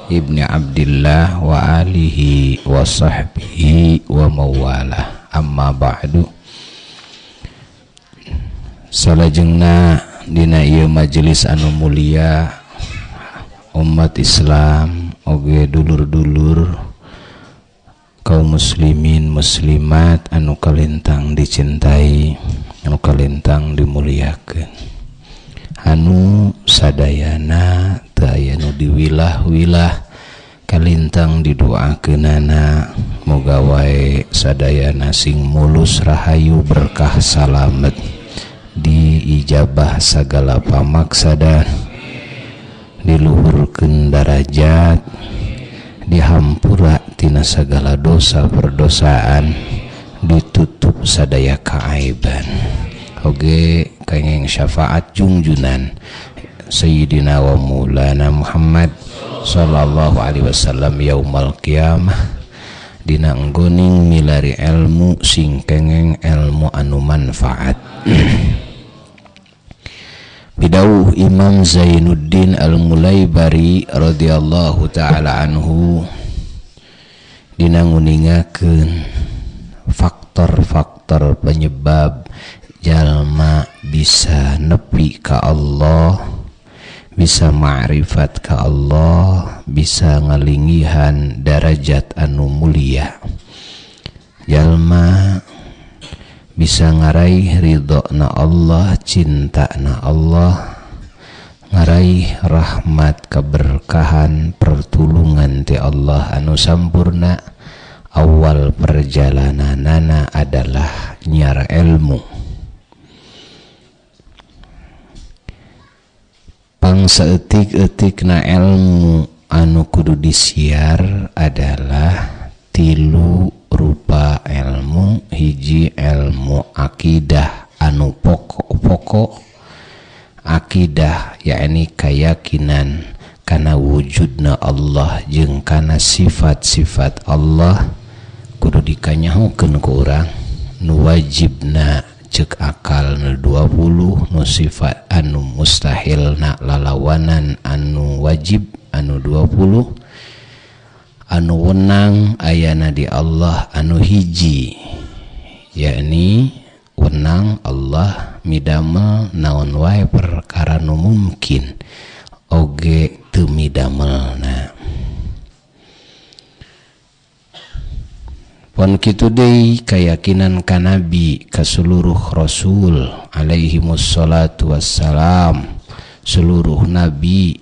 Ibni Abdillah wa alihi wa sahbihi wa mawalah. Amma ba'du. Salajengna dina ieu majelis anu mulia umat Islam oge dulur-dulur kaum muslimin muslimat anu kalintang dicintai, anu kalintang dimuliakeun, anu sadayana teu aya nu diwilah-wilah, kalintang didoakeunana moga wae sadayana sing mulus rahayu berkah salamet, diijabah sagala pamaksada, diluhurkeun darajat, dihampura tina sagala dosa perdosaan, ditutup sadaya kaaiban. Oge kenging syafaat jungjunan Sayyidina wa Maulana Muhammad sallallahu alaihi wasallam yaumal qiyamah, dina nggoning milari ilmu sing kenging ilmu anu manfaat. Bidauh Imam Zainuddin Al-Mulaibari radhiyallahu taala anhu dina nguningakeun faktor-faktor penyebab jalma bisa nepi ka Allah, bisa ma'rifat ka Allah, bisa ngalingihan darajat anu mulia. Jalma bisa ngaraih ridho na Allah, cinta na Allah, ngaraih rahmat keberkahan pertulungan ti Allah anu sampurna. Awal perjalananana adalah nyar ilmu. Pangsaeutik-eutikna ilmu anu kudu disiar adalah tilu rupa ilmu. Hiji ilmu akidah anu pokok-pokok akidah, yakni keyakinan kana wujudna Allah jeung kana sifat-sifat Allah kudu dikanyahokeun ku urang. Nu wajibna cek akal nu 20, nu sifat anu mustahilna lalawanan anu wajib anu 20, anu wenang ayana di Allah anu hiji, yakni wenang Allah midamel naon wae perkara nu mungkin oge teu midamelna. Pon kitu deui kayakinan ka nabi, ka seluruh rasul alaihi wassalatu wassalam, seluruh nabi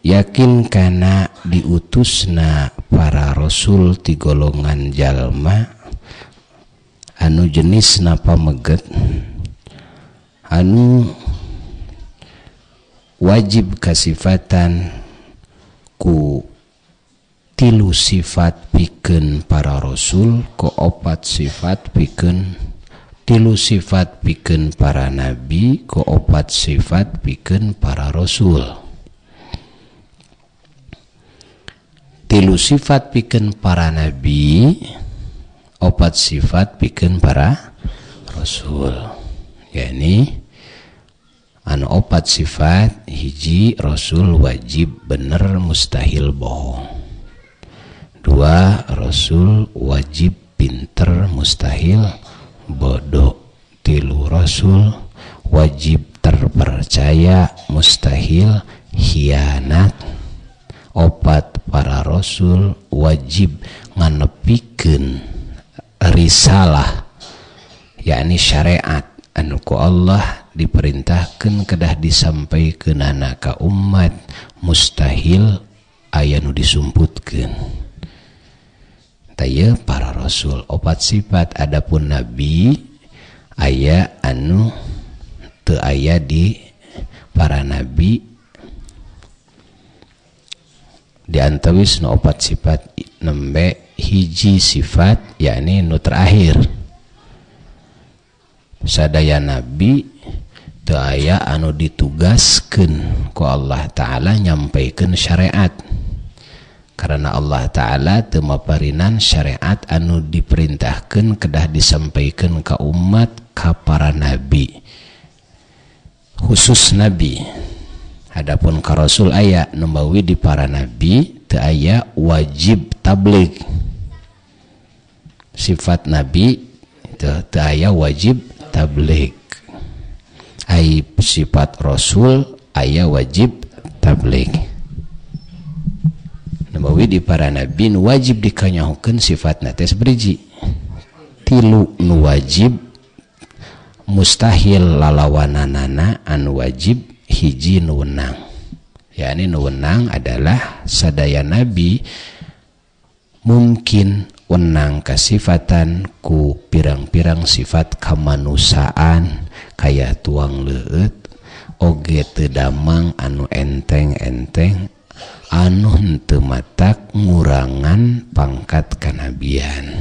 yakin kana diutusna para rasul ti golongan jalma anu jenisna pameget, anu wajib kasifatan ku tilu sifat pikeun para rasul, ku opat sifat pikeun tilu sifat pikeun para nabi, ku opat sifat pikeun para rasul. Tilu sifat pikeun para nabi, opat sifat pikeun para rasul. Yakni anu opat sifat, hiji rasul wajib bener mustahil bohong. Dua, rasul wajib pinter mustahil bodoh. Tilu, rasul wajib terpercaya mustahil hianat. Opat, para rasul wajib nganepikeun risalah, yakni syariat anu ku Allah diperintahkeun kedah disampaikeunana ka umat, mustahil aya nu disumputkeun. Taya para rasul opat sifat. Adapun nabi aya anu teu aya di para nabi, di antawis nu opat sifat nembe hiji sifat, yakni nu terakhir. Sadaya nabi teu aya anu ditugaskeun ku Allah Ta'ala nyampaikeun syariat, karena Allah Ta'ala teu maparinan syariat anu diperintahkeun kedah disampaikeun ka umat ka para nabi, khusus nabi. Adapun ka rasul aya numbawi di para nabi teu aya wajib tabligh. Sifat nabi teu aya wajib tabligh. Ai sifat rasul aya wajib tabligh. Numbawi di para nabi nu wajib dikanyahokeun sifatna teh sabriji. Tilu nu wajib mustahil lalawananana anu wajib hiji nu wenang. Yani nu wenang adalah sadaya nabi mungkin wenang kasifatan ku pirang-pirang sifat kemanusiaan kaya tuang leueut oge teu damang anu enteng-enteng anu henteu matak ngurangan pangkat kanabian.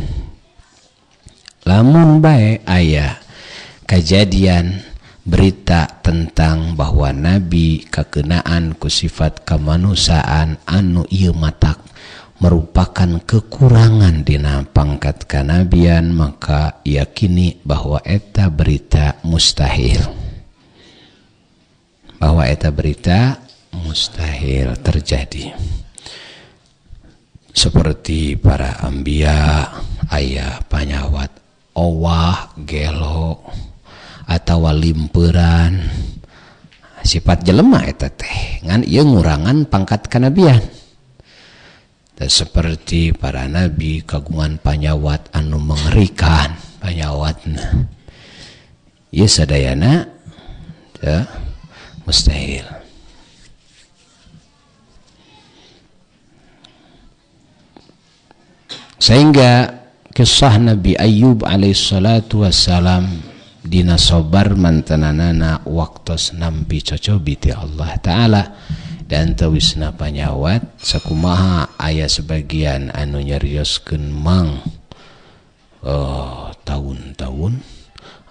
Lamun bae aya kejadian berita tentang bahwa nabi kakenaan ku sifat kemanusiaan anu ieu matak merupakan kekurangan dina pangkat kanabian, maka yakini bahwa eta berita mustahil. Bahwa eta berita mustahil terjadi. Seperti para anbiya aya panyawat owah, gelo atawa limperan, sifat jelema eta teh ngan ieu ngurangan pangkat kanabian. Dan seperti para nabi kagungan panyawat anu mengerikan panyawatna, ieu sadayana ya, mustahil. Sehingga kisah Nabi Ayub alaihissalatu wassalam dina sobar mantenanana waktos nampi cocobi ti Allah Ta'ala dan tawisna panyawat sakumaha aya sebagian anu nyarioskeun mang tahun-tahun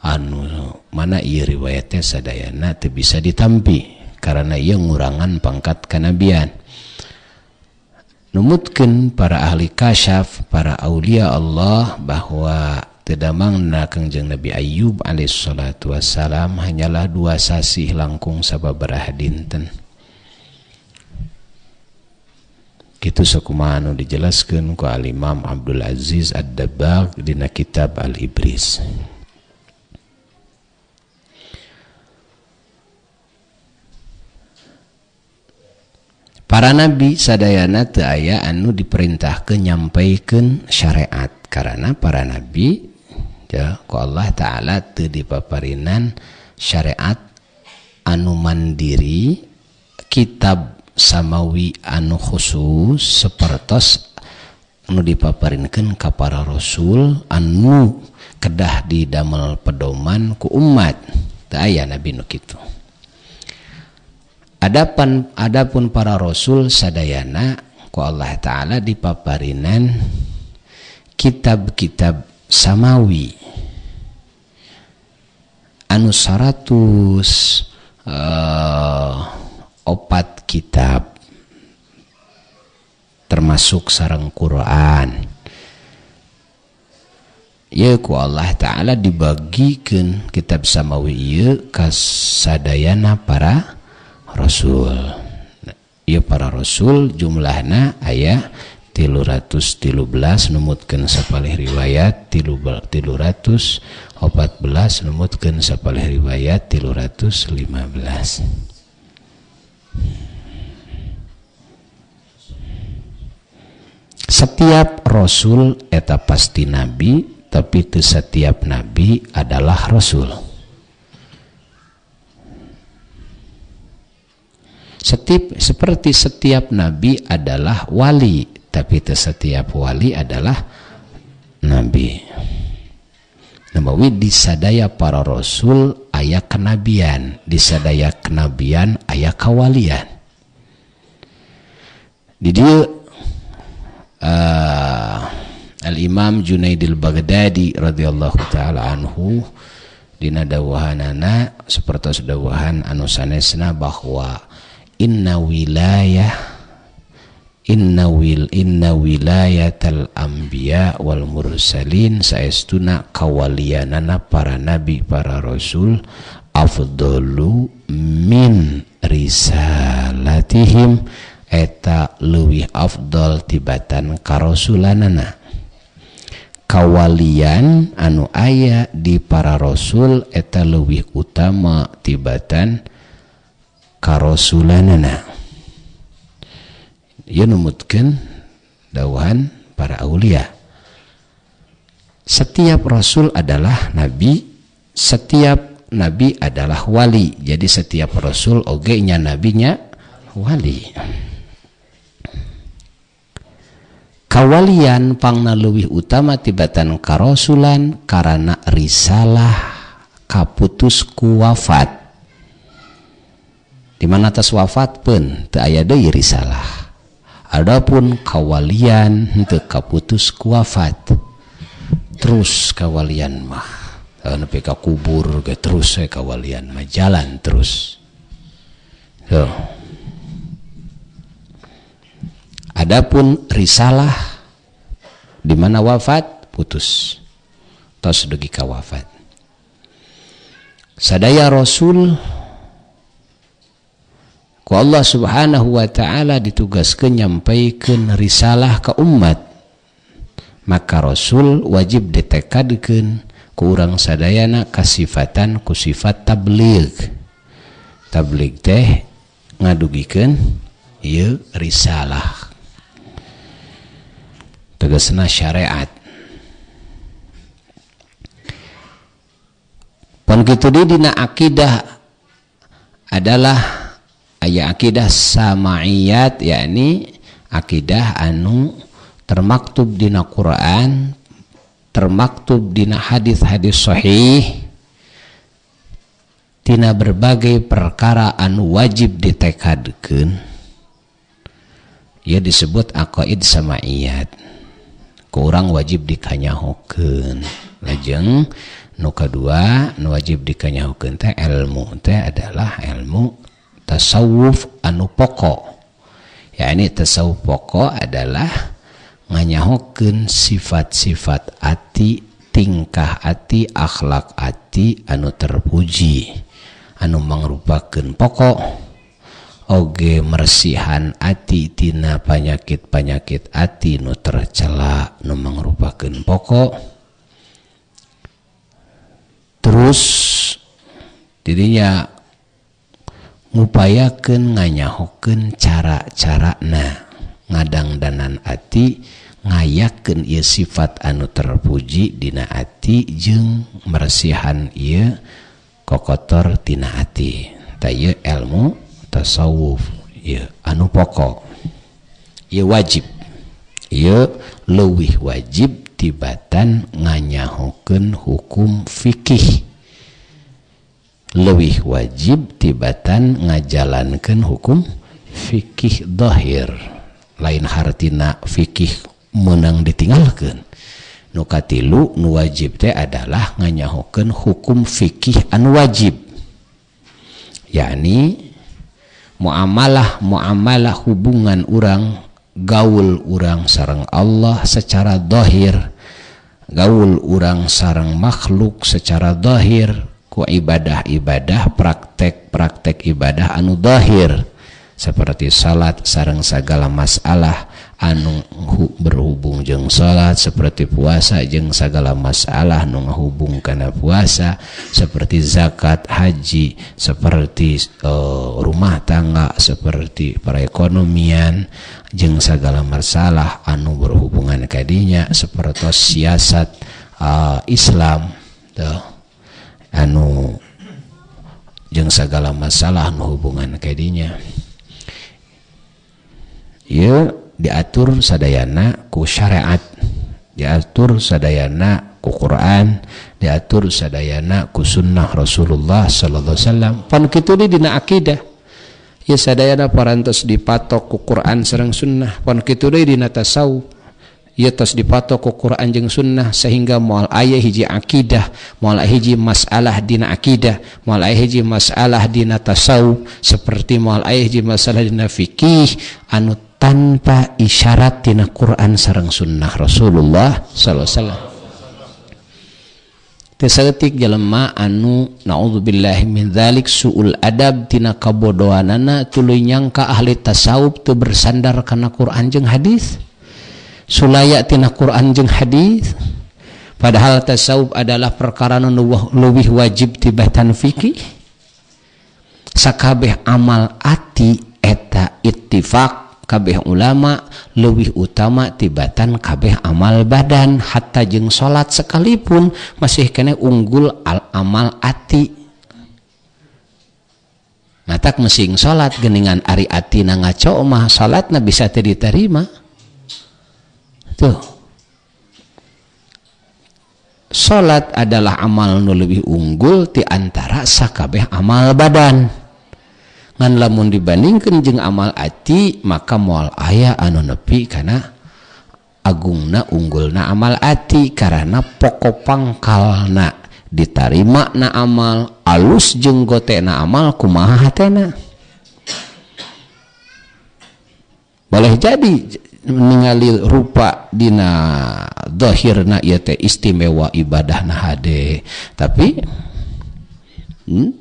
anu mana ieu riwayatnya sadayana teu bisa ditampi karena ieu ngurangan pangkat kanabian. Numutkeun para ahli kasyaf, para aulia Allah bahwa tedamangna Kangjeng Nabi Ayub alaihissalatu wassalam hanyalah dua sasih langkung sababaraha dinten. Kitu sakumaha anu dijelaskeun ku Al-Imam Abdul Aziz Ad-Dabbagh dina kitab Al-Ibris. Para nabi sadayana teu aya anu diperintahkeun nyampaikeun syariat karena para nabi ya ku Allah Ta'ala teu dipaparinan syariat anu mandiri, kitab samawi anu khusus sapertos anu dipaparinkeun ka para rasul anu kedah didamel pedoman ku umat. Teu aya nabi nu kitu. Adapun para rasul sadayana ku Allah Ta'ala dipaparinan kitab-kitab samawi anu 104 kitab termasuk sareng Quran. Ieu ku Allah Ta'ala dibagikeun kitab samawi ieu ka sadayana para rasul. Ieu para rasul jumlahna aya 313 numutkeun sapalih riwayat, 314 numutkeun sapalih riwayat 315. Setiap rasul eta pasti nabi, tapi teu setiap nabi adalah rasul. Seperti setiap nabi adalah wali, tapi setiap wali adalah nabi. Nabawi disadaya para rasul aya kenabian, disadaya kenabian aya kawalian. Di dieu Al-Imam Junaidil Baghdadi radhiyallahu taala anhu dina dawuhanana sapertos dawuhan anu sanesna bahwa inna wilayah Inna wilayatal anbiya wal mursalin, saestuna kawalianana para nabi para rasul afdalu min risalatihim, eta leuwih afdal tibatan karasulanana. Kawalian anu aya di para rasul eta leuwih utama tibatan karasulanana. Ieu numutkeun dawuhan para aulia. Setiap rasul adalah nabi, setiap nabi adalah wali. Jadi setiap rasul oge nya nabinya wali. Kawalian pangna leuwih utama tibatan karasulan karana risalah kaputus ku wafat. Di mana tas wafat pun teu aya deui risalah. Adapun kawalian henteu kaputus ku wafat. Terus kawalian mah nepi ka kubur ge terus we kawalian mah jalan terus. Tuh. Adapun risalah di mana wafat putus. Tos dugi ka wafat. Sadaya rasul ku Allah Subhanahu wa ta'ala ditugaskeun nyampaikeun risalah ka umat. Maka rasul wajib ditekadkeun ku urang sadayana kasifatan ku sifat tabligh. Tabligh teh ngadugikeun ieu risalah. Tegasna syariat. Pon kitu di dina akidah adalah aya akidah samaiyat, yakni akidah anu termaktub dina Quran, termaktub dina hadis-hadis sahih, tina berbagai perkara anu wajib ditekadkeun. Ia disebut aqaid samaiyat. Ku urang wajib dikanyahokeun. Lajeng nu kadua nu wajib dikanyahokeun teh ilmu teh adalah ilmu tasawuf anu pokok. Yakni tasawuf pokok adalah nganyahokeun sifat-sifat ati, tingkah ati, akhlak ati anu terpuji, anu mangrupakeun pokok. Oge mersihan ati tina panyakit-panyakit ati nu tercela nu mangrupakeun pokok. Terus dirinya ngupayakeun nganyahokeun cara-carana ngadangdanan ati, ngayakeun ieu sifat anu terpuji dina ati jeung mersihan ieu kokotor tina ati. Tah ieu ilmu tasawuf ieu anu pokok, ieu wajib, ieu leuwih wajib tibatan nganyahokeun hukum fikih, leuwih wajib tibatan ngajalankeun hukum fikih zahir. Lain hartina fikih meunang ditinggalkeun. Nu katilu nu wajib teh adalah nganyahokeun hukum fikih anu wajib, yakni muamalah hubungan urang, gaul urang sareng Allah secara zahir, gaul urang sareng makhluk secara zahir, ku ibadah-ibadah, praktek-praktek ibadah anu zahir seperti salat sareng segala masalah anu berhubung jeung salat, seperti puasa jeung segala masalah nu ngahubung kana puasa, seperti zakat, haji, seperti rumah tangga, seperti perekonomian jeung segala masalah anu berhubungan kadinya, seperti siasat Islam tuh, anu jeung segala masalah anu hubungan kadinya. Ieu diatur sadayana ku syariat, diatur sadayana ku Quran, diatur sadayana ku sunnah Rasulullah sallallahu alaihi wasallam. Pan kitu di dina akidah ya sadayana parantos dipatok ku Quran sareng sunnah. Pan kitu deui dina tasawuf ieu tos dipatok ku Quran jeung sunnah, sehingga moal aya hiji akidah, moal aya hiji masalah dina akidah, moal aya hiji masalah dina tasawuf, seperti moal aya hiji masalah dina fikih anu tanpa isyarat tina Quran sareng sunnah Rasulullah sallallahu alaihi wasallam. Teu saeutik jelema anu naudzubillahi min dzalik suul adab tina kabodohanana tuluy nyangka ahli tasawuf teu bersandar kana Quran jeung hadis, sulaya tina Quran jeung hadis. Padahal tasawuf adalah perkara nu leuwih wajib tibatan fikih. Sakabeh amal ati eta ittifaq kabeh ulama leuwih utama tibatan kabeh amal badan, hatta jeung salat sekalipun masih kene unggul al amal ati. Matak mesing salat geuningan ari atina ngaco mah salatna bisa teu diterima. Tuh. Salat adalah amal nu leuwih unggul ti antara sakabeh amal badan. Ngan lamun dibandingkeun jeung amal ati maka moal aya anu nepi kana agungna unggulna amal ati, karena pokok pangkalna ditarima na amal alus jeung gotena amal kumaha hatena. Boleh jadi ningali rupa dina zahirna ieu teh istimewa ibadahna hade, tapi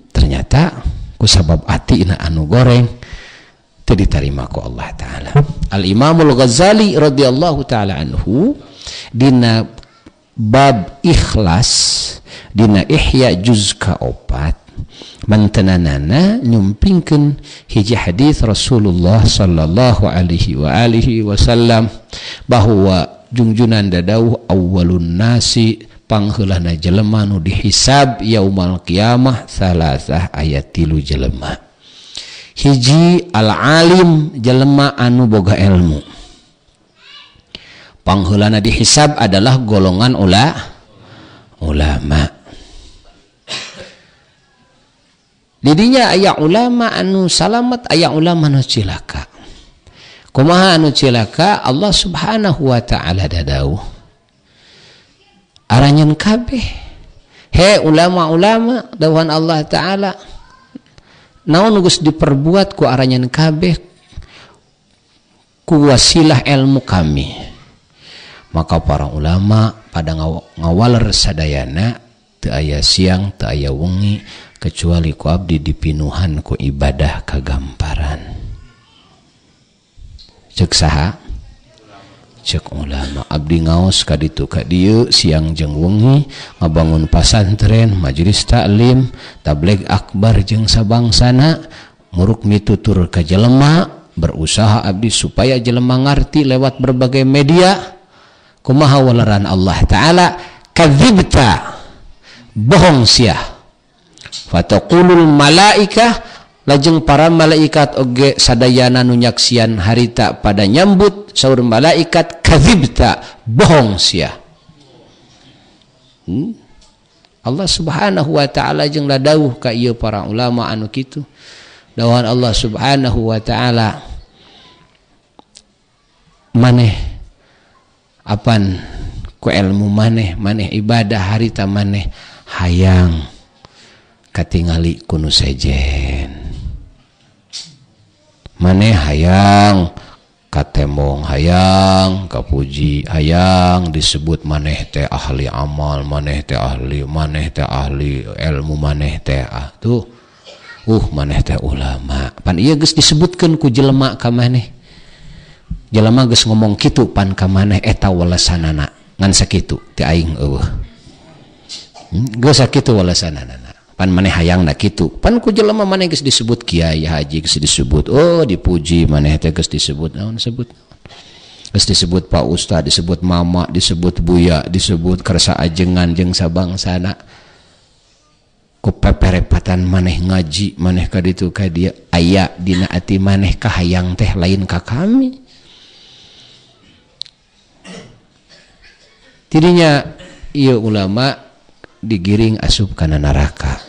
ternyata kusabab atina anu goreng teu ditarima ku Allah Ta'ala. Al-Imamul Ghazali radhiyallahu ta'ala anhu dina bab ikhlas dina Ihya juz ka-4 mantenanana nyumpingkeun hiji hadis Rasulullah sallallahu alaihi wa alihi wasallam bahwa jungjunan dadauh awwalun nasi pangheulana jelema nu dihisab yaumal qiyamah salasah ayat 3 jelema. Hiji al-alim, jelema anu boga ilmu. Pangheulana dihisab adalah golongan ulama. Didinya aya ulama anu salamet, aya ulama anu cilaka. Kumaha anu cilaka? Allah Subhanahu wa ta'ala dadauh aranyeun kabeh. He ulama-ulama, dawuhan Allah Ta'ala, naon geus diperbuat ku aranyeun kabeh ku wasilah ilmu kami. Maka para ulama pada ngawaler sadayana, teu aya siang teu aya wengi kecuali ku abdi dipinuhan ku ibadah kagamparan. Ceuk saha? Cek ulama. Abdi ngaos ka ditu ka dieu siang jeung wengi, ngabangun pasantren, majelis taklim, tabligh akbar jeung sabangsana, muruk mitutur ka jelema, berusaha abdi supaya jelema ngarti lewat berbagai media. Kumaha waleran Allah Ta'ala? Kadzibta, bohong sia. Fataqulul malaikah, lajeng para malaikat oge sadayana nu nyaksian harita pada nyambut saur malaikat kadzibta, bohong sia. Allah Subhanahu wa ta'ala jeung ladauh ka ieu para ulama anu kitu. Dawuhan Allah Subhanahu wa ta'ala, maneh apan ku ilmu maneh, maneh ibadah harita maneh hayang katingali ku nu sejen, maneh hayang katembong, hayang kapuji, hayang disebut maneh teh ahli amal, maneh teh ahli, maneh teh ahli ilmu, maneh teh ah tuh maneh teh ulama. Pan ieu geus disebutkeun ku jelema ka maneh, jelema geus ngomong kitu pan ka maneh eta walesanana ngan sakitu teh aing eueuh. Geus sakitu walesanana pan maneh hayangna kitu. Pan ku jelema maneh geus disebut kiai haji, geus disebut oh dipuji maneh teh, geus disebut naon sebut, geus disebut Pak Ustad, disebut mama, disebut buya, disebut kersa ajengan jeung sabangsana. Ku peperepatan maneh ngaji maneh ka ditu ka dieu aya dina ati maneh kahayang teh lain ka kami. Tidinya ieu ulama digiring asup kana neraka.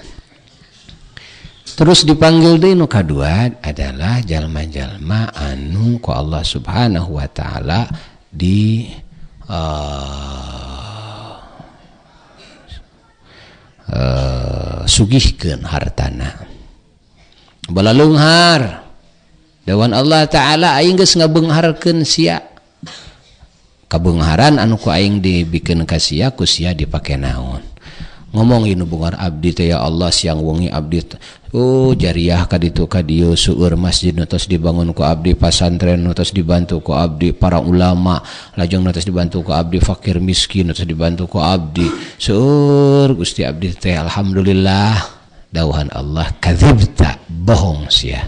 Terus dipanggil deui nu kadua adalah jalma-jalma anu ku Allah Subhanahu wa ta'ala di sugihkeun hartana. Balaleunghar. Dawan Allah Ta'ala aing geus ngabeungharkeun sia. Kabeungharan anu ku aing dibikeun ka sia ku sia dipake naon. Ngomong ieu nu beunghar abdi teh ya Allah siang wengi abdi oh jariah ka ditu ka dieu seueur masjid nu tos dibangun ku abdi, pasantren nu tos dibantu ku abdi, para ulama lajeng nu tos dibantu ku abdi, fakir miskin nu tos dibantu ku abdi, seueur Gusti abdi teh alhamdulillah. Dawuhan Allah kadzibta, bohong sia.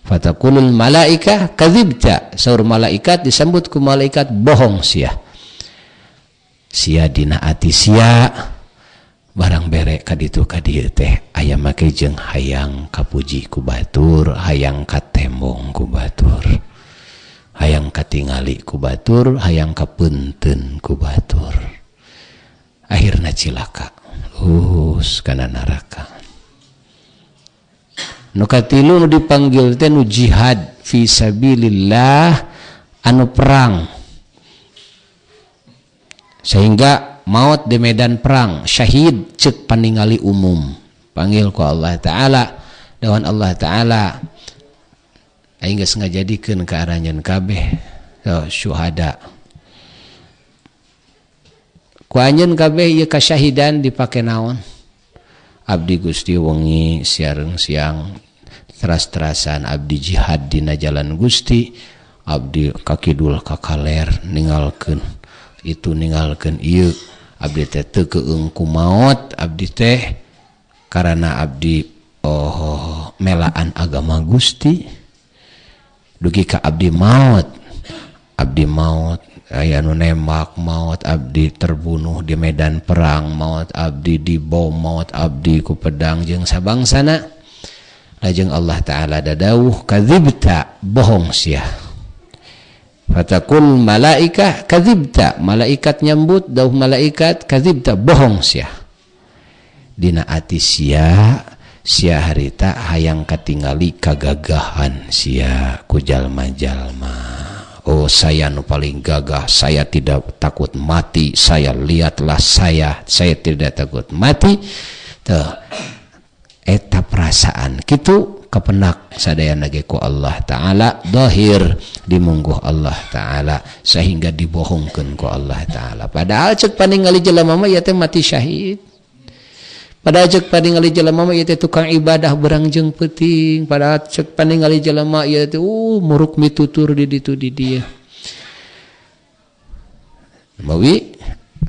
Fataqulul malaikah kadzibta, saur malaikat disambut ku malaikat bohong sia. Sia dina ati sia barang bere ka ditu ka dieu teh aya make jeung hayang kapuji ku batur, hayang katembong ku batur, hayang katingali ku batur, hayang kapeunteun ku batur. Akhirna cilaka, lulus kana neraka. Nu katilu nu dipanggil teh nu jihad fi sabilillah, anu perang sehingga maut di medan perang, syahid cek paningali umum, panggil ku Allah Ta'ala. Dawan Allah Ta'ala aing geus ngajadikeun ka aranjeun kabeh syuhada. Ku anjeun kabeh ieu kasyahidan dipake naon? Abdi Gusti wengi siareng siang teras-terasan abdi jihad dina jalan Gusti, abdi kakidul kakaler ninggalkeun itu ninggalkeun ieu, abdi teh teu keung ku maot, abdi teh karena abdi oh melaan agama Gusti dugi ka abdi maot, abdi maot aya nu nembak maot, abdi terbunuh di medan perang maot, abdi dibom maot, abdi ku pedang jeung sabangsana. Lajeng Allah Ta'ala dadawuh kadzibta, bohong sia. Fatakul malaikah kadzibta, malaikat nyambut dawuh malaikat kadzibta, bohong sia. Dina ati sia, sia harita hayang katingali kagagahan sia ku jalma-jalma. Oh saya nu paling gagah, saya tidak takut mati, saya lihatlah saya tidak takut mati. Tuh eta perasaan kitu kepenak sadayana ge ku Allah Ta'ala, zahir dimungguh Allah Ta'ala sehingga dibohongkeun ku Allah Ta'ala. Padahal cek paningali jelema mah ieu teh mati syahid. Padahal cek paningali jelema mah ieu teh tukang ibadah berang jeung peuting. Padahal cek paningali jelema ieu teh muruk mitutur di ditu di dieu. Mawi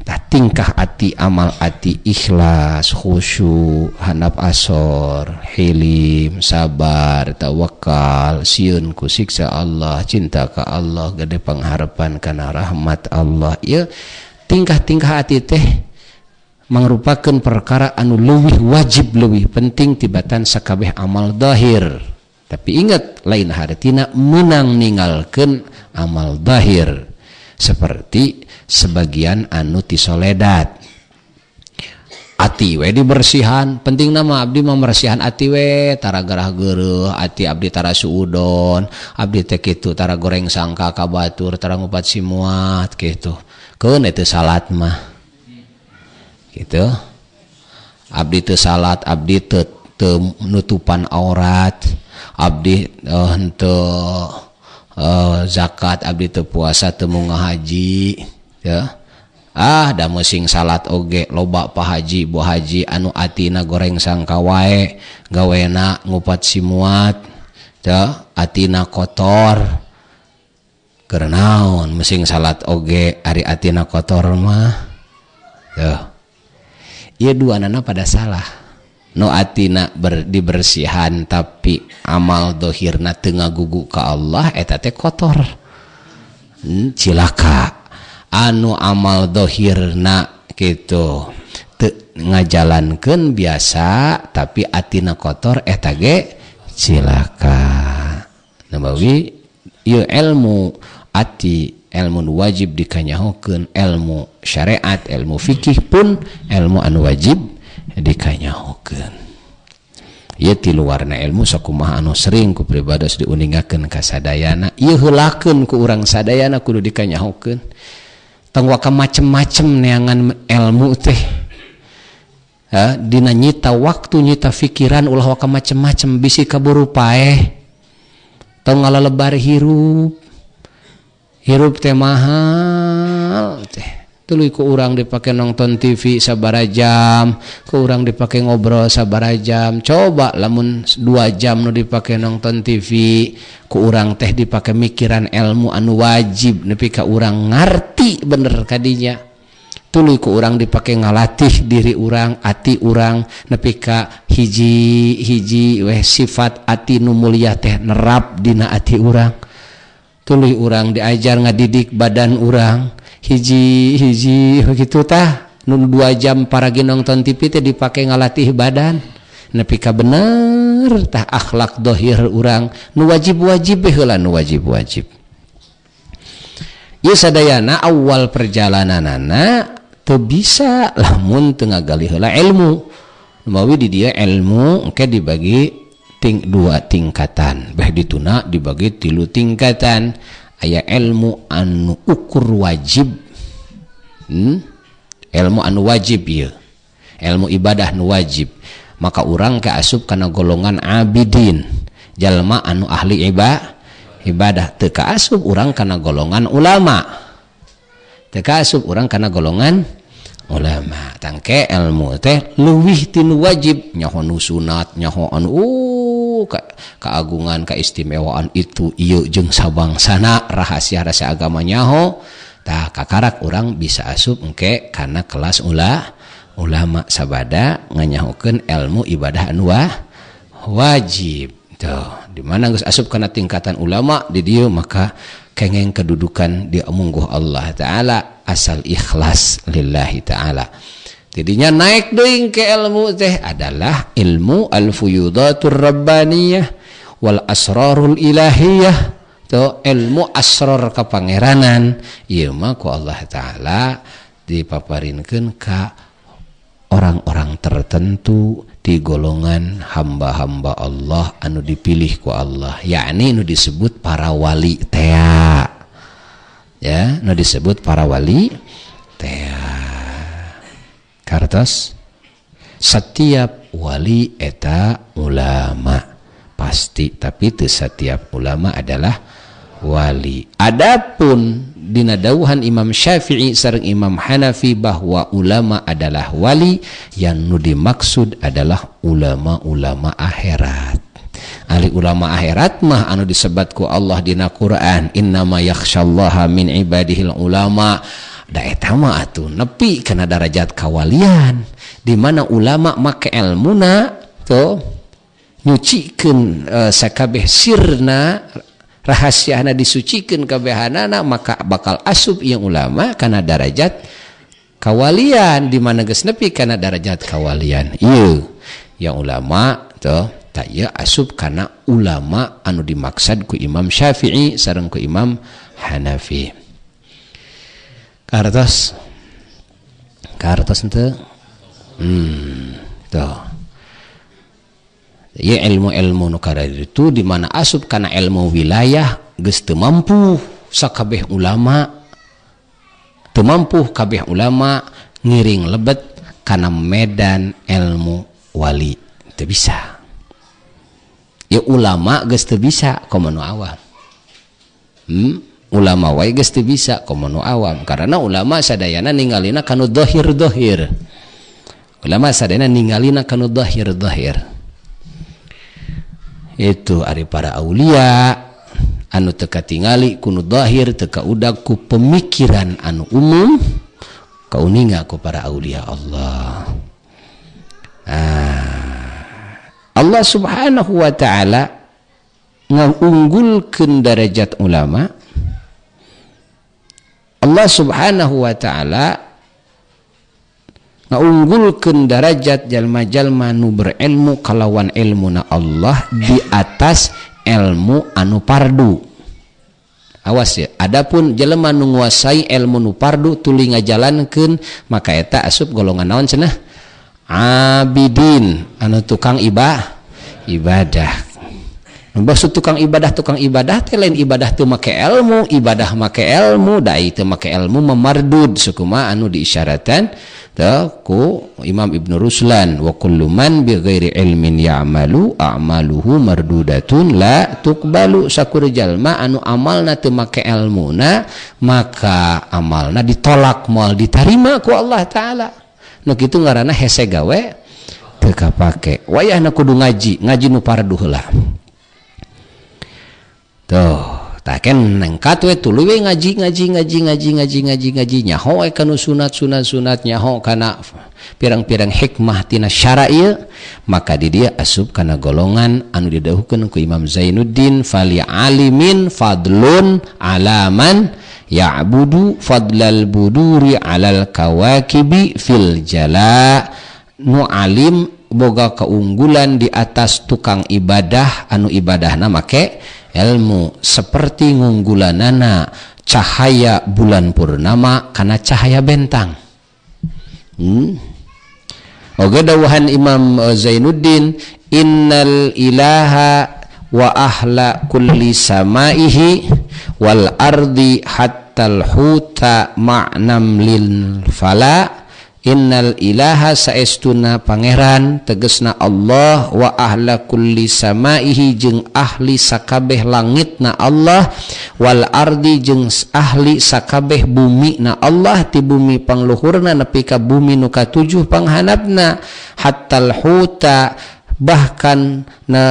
tah tingkah ati, amal ati, ikhlas, khusyuk, handap asor, hilim, sabar, tawakal, sieun ku siksa Allah, cinta ka Allah, gede pengharapan kana rahmat Allah. Ieu tingkah-tingkah ati teh mangrupakeun perkara anu leuwih wajib, leuwih penting tibatan sakabeh amal zahir. Tapi ingat, lain hartina meunang ninggalkeun amal zahir. Seperti sebagian anu tisoledat ati we dibersihan, penting nama abdi membersihan ati we tara gerah geureuh ati abdi tara suudon, abdi teh kitu tara goreng sangka ka batur, tara ngupat simuat kitu. Keun eta salat mah gitu. Abdi teu salat, abdi teu nutupan aurat, abdi henteu zakat, abdi teu puasa, teu munggah haji ya. Ah da meusing salat oge loba pa haji bu haji anu atina goreng sangka wae, gawena ngupat simuat ya, atina kotor. Keur naon meusing salat oge ari atina kotor mah. Tuh. Ieu duanana pada salah. Nu atina dibersihan tapi amal dohirna teu ngagugu ka Allah eta teh kotor. Cilaka. Anu amal dohirna kitu teu ngajalankeun biasa tapi atina kotor eta ge cilaka. Nabawi ieu ilmu ati, ilmu nu wajib dikanyahokeun, ilmu syariat, ilmu fikih pun ilmu anu wajib dikanyahokeun. Ieu tilu warna ilmu sakumaha anu sering ku pribados diuningakeun ka sadayana, ieu heulakeun ku urang sadayana kudu dikanyahokeun. Tong waka macem-macem neangan ilmu teh. Ha, dina nyita waktu, nyita pikiran, ulah waka macem-macem bisi kaburu paeh. Tong ngalalebar hirup. Hirup teh mahal teh. Tuluy ku urang dipake nonton TV sabaraha jam, ku urang dipake ngobrol sabaraha jam. Coba lamun 2 jam nu dipake nonton TV, ku urang teh dipake mikiran ilmu anu wajib nepi ka urang ngarti bener kadinya. Tuluy ku urang dipake ngalatih diri urang, ati urang nepi ka hiji-hiji weh sifat ati nu mulia teh nerap dina ati urang. Tuluy urang diajar ngadidik badan urang hiji-hiji begitu tah. Nu 2 jam paragi nonton TV teh dipake ngalatih badan nepi ka bener tah akhlak dohir urang nu wajib-wajib heula nu wajib-wajib. Ieu sadayana awal perjalananana teu bisa lamun teu ngagali heula ilmu. Mawi di dieu ilmu engke dibagi 2 tingkatan, beh dituna dibagi 3 tingkatan. Aya ilmu anu ukur wajib, ilmu anu wajib ieu, ilmu ibadah nu wajib, maka urang kaasup kana golongan abidin, jalma anu ahli ibadah. Teu kaasup urang kana golongan ulama, teu kaasup urang kana golongan ulama. Tangke ilmu teh leuwih tinu wajib, nyaho nu sunat, nyaho anu keagungan, keistimewaan itu ieu jeung sabangsana rahasia-rahasia agama nyaho. Tah kakarak urang bisa asup engke kana kelas ulama sabada nganyahokeun ilmu ibadah anu wajib. Tuh, di mana geus asup kana tingkatan ulama di dieu maka kengeng kedudukan di amungguh Allah Ta'ala asal ikhlas lillahi ta'ala. Jadinya naik deui ke ilmu teh adalah ilmu al-fuyudatur rabbaniyah wal asrarul ilahiyah. Tuh ilmu asrar kepangeranan ieu mah ku Allah Ta'ala dipaparinkeun ka orang-orang tertentu di golongan hamba-hamba Allah anu dipilih ku Allah, yakni nu disebut para wali tea, ya, nu disebut para wali tea. Kartos setiap wali eta ulama pasti, tapi teu setiap ulama adalah wali. Adapun dina dawuhan Imam Syafi'i sareng Imam Hanafi bahwa ulama adalah wali, yang nu dimaksud adalah ulama-ulama akhirat. Ahli ulama akhirat mah anu disebat ku Allah dina Quran, innama yakhsyallaha min ibadihil ulama. Da eta mah atuh nepi kana darajat kawalian, di mana ulama make elmuna tuh nyucikeun sakabeh sirna, rahasiana disucikeun kabehanana, maka bakal asup yang ulama kana darajat kawalian, di mana geus nepi kana darajat kawalian. Ieu yang ulama tuh tak ieu asup kana ulama anu dimaksad ku Imam Syafi'i sareng ku Imam Hanafi. Kartos kartos henteu tuh. Ya ilmu-ilmu nu itu di mana asup kana ilmu wilayah geus teu mampu sakabeh ulama, teu mampu kabeh ulama ngiring lebet kana medan ilmu wali, teu bisa. Ya ulama geus teu bisa komo nu awam. Ulama wae geus teu bisa komo nu awam, karena ulama sadayana ningalina kanu dhahir-dhahir. Ulama sadayana ningalina kanu dhahir-dhahir. Itu ari para aulia anu teu katingali ku nu zahir, teu kaudag ku pemikiran anu umum, kauninga ku para aulia Allah. Allah Subhanahu wa ta'ala ngaunggulkeun darajat ulama. Allah Subhanahu wa ta'ala ngaunggulkeun darajat jalma-jalma nu berilmu kalawan ilmuna Allah di atas ilmu anu pardu. Awas ya, adapun jelema nu nguasai ilmu nu pardu tuluy ngajalankeun, maka eta asup golongan naon cenah? Abidin, anu tukang ibadah. Maksud tukang ibadah teh lain ibadah teu make ilmu, ibadah make ilmu, da teu make ilmu memardud sakumaha anu diisyaratan teh ku Imam Ibnu Ruslan wa kullu man bi ghairi ilmin ya'malu a'maluhu mardudatun la tuqbalu. Sakur jalma anu amalna teu make ilmuna maka amalna ditolak moal ditarima ku Allah Ta'ala. Nu kitu ngaranna hese gawe teu kapake. Wayahna kudu ngaji, ngaji nu pardu heula. Tuh, taken nengkat we tuluy we ngaji nyaho we kanu sunat nyaho kana pirang-pirang hikmah tina syara ieu, maka di dia asup kana golongan anu didawuhkeun ku Imam Zainuddin fali alimin fadlun alaman ya'budu fadlal buduri alal kawakibi fil jala. Nu alim boga keunggulan di atas tukang ibadah anu ibadahna make ilmu seperti ngunggulanana cahaya bulan purnama kana cahaya bentang. Oge dawuhan Imam Zainuddin innal ilaha wa ahla kulli samaihi wal ardi hattal huta ma'nam lil fala. Innal ilaha saestuna pangeran tegesna Allah wa ahla kulli samaihi jeung ahli sakabeh langitna Allah wal ardi jeung ahli sakabeh bumi na Allah ti bumi pangluhurna nepi ka bumi nu katujuh panghanapna hattal huta bahkan na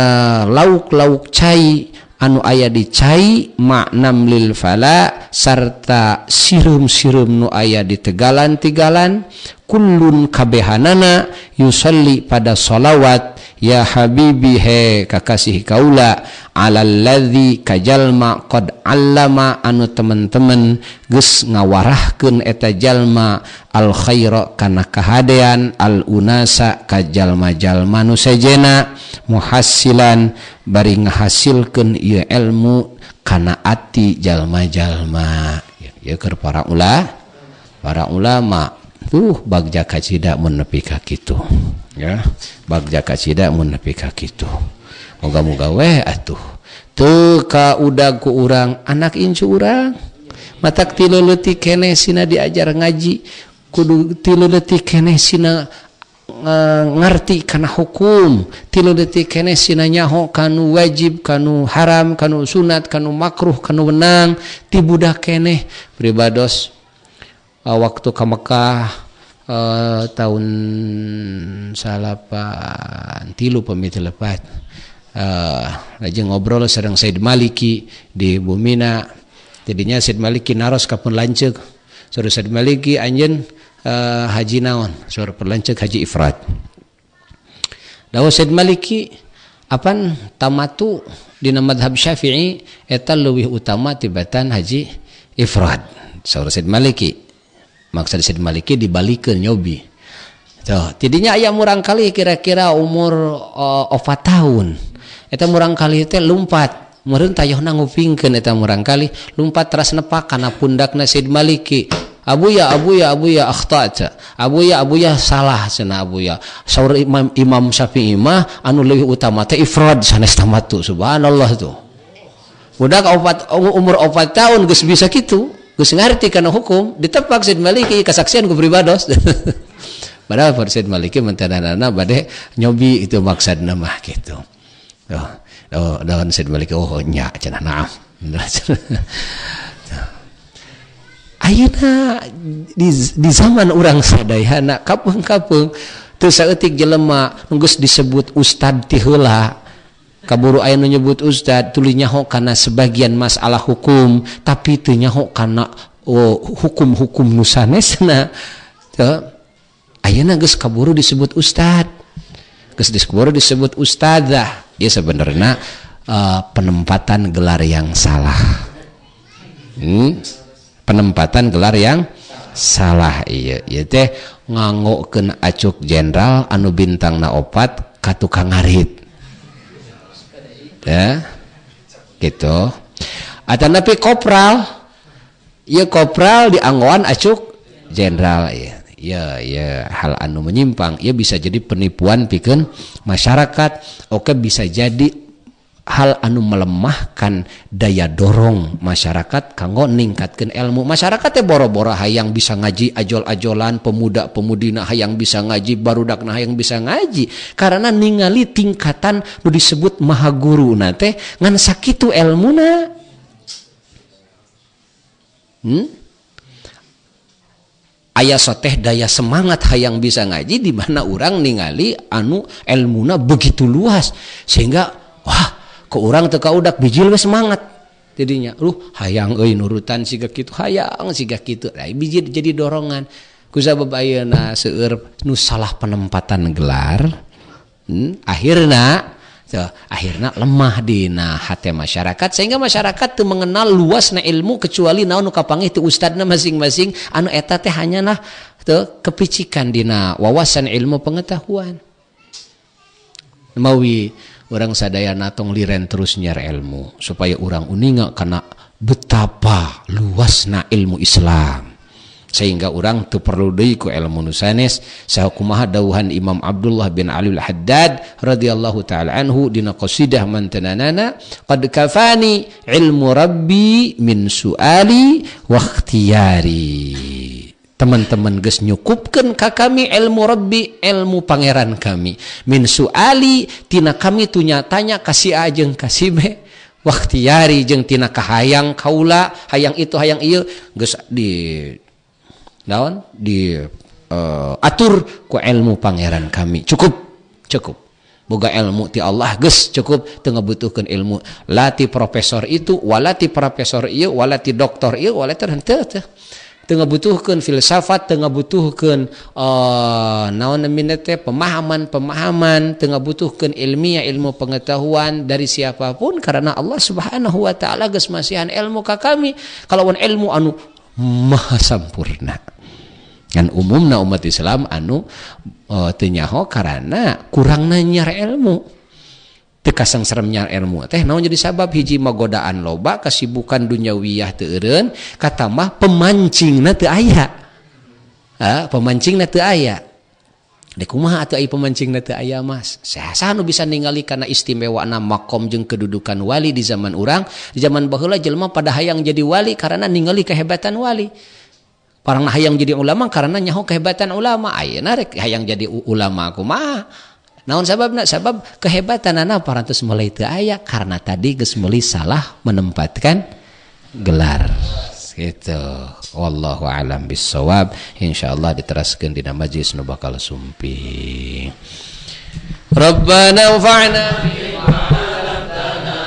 lauk-lauk cai anu aya di cai maknam lil fala sarta sireum-sireum nu aya di tegalan-tegalan kullun kabehanana yusalli pada solawat ya habibi he kakasih kaula alalladzi kajalma qad allama anu temen-temen geus ngawarahkeun eta jalma al khaira kana kahadean al unasa kajalma-jalma nu sejena muhassilan bari ngahasilkeun ieu ilmu kana ati jalma-jalma. Ya keur para ulama tuh bagja kacida mun nepi ka kitu ya, bagja kacida mun nepi ka kitu. Moga-moga weh atuh teu ka udag ku urang anak incu urang matak ti leutik keneh sina diajar ngaji kudu ti leutik keneh sina ngarti kana hukum, ti leutik keneh sina nyaho kanu wajib kanu haram kanu sunat kanu makruh kanu wenang ti budak keneh. Pribados waktu ke Mekah tahun 83 pamit lepat lajeng ngobrol sareng Said Maliki di Bumina. Jadinya Said Maliki naros ka pun lanceuk. Saur Said Maliki anjeun haji naon? Saur pun lanceuk haji ifrad. Dawuh Said Maliki apan tamatu dina madhab Syafi'i eta leuwih utama tibatan haji ifrad. Saur Said Maliki maksud Said Maliki dibalikeun nyobi. Tuh, tidinya aya murang kali kira-kira umur 4 tahun. Eta murang kali teh lumpat, meureun tayohna ngupingkeun eta murang kali lumpat teras nepak kana pundakna Said Maliki. Abuya abuya abuya akhta'ta. Abuya abuya salah cenah abuya. Saur Imam Syafi'i mah anu leuwih utama teh ifrad sanes tamatu. Subhanallah tuh. Budak umur 4 tahun geus bisa kitu. Geus ngarti kana hukum, ditepak Said Maliki kasaksian ku pribados. Padahal Said Maliki mentanana bade nyobi itu maksudna mah kitu. Oh, oh daun Said Maliki oh nya cenah naam. Ayeuna di zaman urang sadayana kapeung-kapeung teu saeutik jelema nu geus disebut ustad ti heula. Kaburu aya nu nyebut ustad tuluy nyaho kana sebagian masalah hukum tapi teu nyaho kana hukum-hukum nu sanesna. Teu ayeuna geus kaburu disebut ustad. Geus kaburu disebut ustadzah. Ieu sebenarnya penempatan gelar yang salah. Penempatan gelar yang salah ieu. Ieu teh nganggokeun acuk jenderal anu bintangna 4 ka tukang ngarit. Ya, gitu. Atanapi kopral, ya kopral dianggoan acuk jenderal, ya, ya, ya hal anu menyimpang, ya bisa jadi penipuan pikeun masyarakat. Oke bisa jadi hal anu melemahkan daya dorong masyarakat kanggo ningkatkeun ilmu. Masyarakat teh boro-boro hayang bisa ngaji ajol-ajolan, pemuda-pemudina hayang bisa ngaji, barudakna hayang bisa ngaji karena ningali tingkatan nu disebut maha guruna teh ngan sakitu elmuna. Aya soteh daya semangat hayang bisa ngaji di mana urang ningali anu elmuna begitu luas sehingga wah ke urang teu kaudak bijil we semangat jadinya hayang euy nurutan siga kitu hayang siga kitu. Nah, bijil jadi dorongan ku sabab ayeuna seueur nu salah penempatan gelar. Akhirna lemah dina hate masyarakat sehingga masyarakat teu mengenal luasna ilmu kecuali naon nu kapanggih ti ustadna masing-masing anu eta teh hanyalah teu kepicikan dina wawasan ilmu pengetahuan. Mawi urang sadayana tong liren terus nyiar ilmu supaya urang uninga kana betapa luasna ilmu Islam sehingga urang teu perlu deui ku ilmu nu sanes. Sakumaha dawuhan Imam Abdullah bin Ali al-Haddad radhiyallahu taala anhu dina qasidah mantananana qad kafani ilmu rabbi min suali wa ikhtiyari. Teman-teman geus nyukupkeun ka kami ilmu rabbi, ilmu pangeran kami, min suali tina kami tu nyatanya ka si A jeung ka si B, wa ikhtiyari jeung tina kahayang kaula, hayang itu hayang ieu geus di naon di atur ku ilmu pangeran kami. Cukup, cukup. Boga ilmu ti Allah geus cukup, teu ngabutuhkeun ilmu lati profesor itu, walati profesor ieu, walati doktor ieu, walati henteu teh. Teu ngabutuhkeun filsafat, teu ngabutuhkeun naon namina teh pemahaman-pemahaman, teu ngabutuhkeun ilmiah ilmu pengetahuan dari siapapun karena Allah Subhanahu wa taala geus masihan ilmu ka kami kalawan ilmu anu maha sampurna. Kan umumna umat Islam anu teu nyaho karena kurangna nyiar ilmu. Teu kasangserem nyiar ilmu teh naon jadi sabab hiji mah godaan loba, kesibukan dunyawiyah teu eureun, katamah pemancingna teu aya. Pemancingna teu aya. Dek kumaha atuh ai pemancingna teu aya mas? Saha nu bisa ningali kana istimewana makom jeung kedudukan wali di zaman urang, di zaman baheula jelema pada hayang jadi wali karena ningali kehebatan wali. Parang hayang jadi ulama karena nyaho kehebatan ulama. Ayeuna rek hayang jadi ulama kumaha? Naon sababna? Sabab kehebatanana parantos mulai teu aya karena tadi geus meuli salah menempatkan gelar. Gitu. Wallahu alam bissawab. Insyaallah diteraskeun dina majlis nu bakal sumping. Rabbana anfa'na bima 'allamtana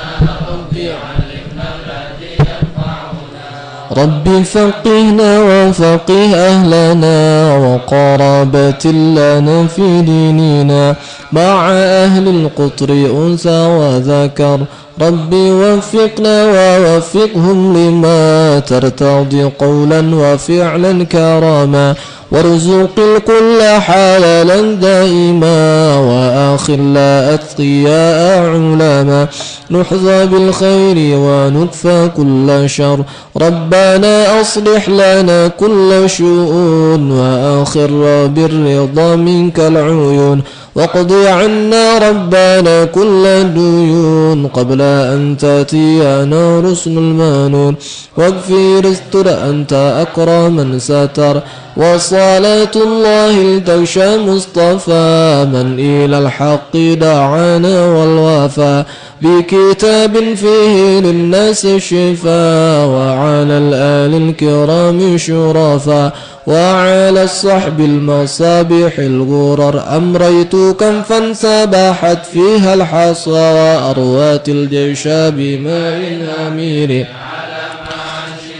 Rabbi faqihna wa faqih ahlana wa qarabatin lana fi dinina ma'a ahli al-qutri unsa wa dhakar. Rabbi waffiqna wa waffiqhum lima tartadi qawlan wa fi'lan karama warzuqil kulla halalan daima wa akhilla atqiya ulama nuhza bil khairi wa nukfa kulla syar. Rabbana aslih lana kulla syu'un wa akhirra birridha minkal uyun waqdi 'anna rabbana kulla duyun qabla an tatiyana rusnul manun waghfir istur anta akraman satar. وصلاة الله التغشى مصطفى من إلى الحق دعانا والوفا بكتاب فيه للناس الشفاء وعلى الآل الكرام شرفا وعلى الصحب المصابيح الغرر. أمريت كم فانسبحت فيها الحصى وأروات الجيش بماء أمير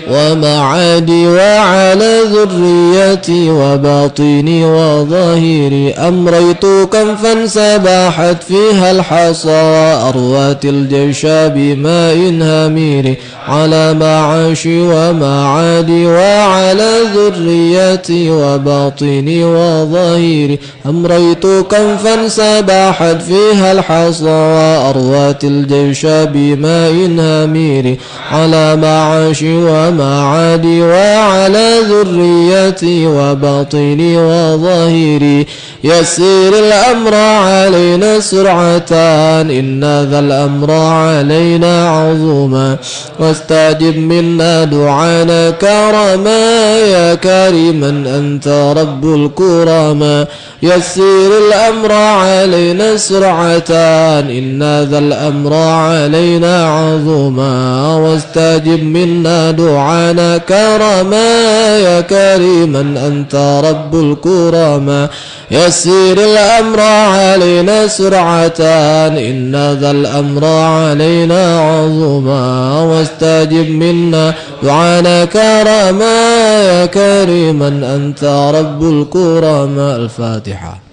ومعادي وعلى ذريتي وباطني وظاهري. أمريت كم فانسبحت فيها الحصى وأروات الجيش بماء همير على معاشي ومعادي وعلى ذريتي وباطني وظاهري. أمريت كم فانسبحت فيها الحصى وأروات الجيش بماء همير على معاشي ومعادي معادي وعلى ذريتي وباطني وظاهري. يسير الأمر علينا سرعة، إن ذا الأمر علينا عظما. واستجب منا دعانا كرما، يا كريما أنت رب الكرما. يسير الأمر علينا سرعة، إن ذا الأمر علينا عظما. واستجب منا دعانا كرما، يا كريما أنت رب الكرما. يسير الأمر علينا سرعة، إن ذا الأمر علينا عظما. واستجب منا دعانا كرما، يا كريما أنت رب الكرما. الفاتحة.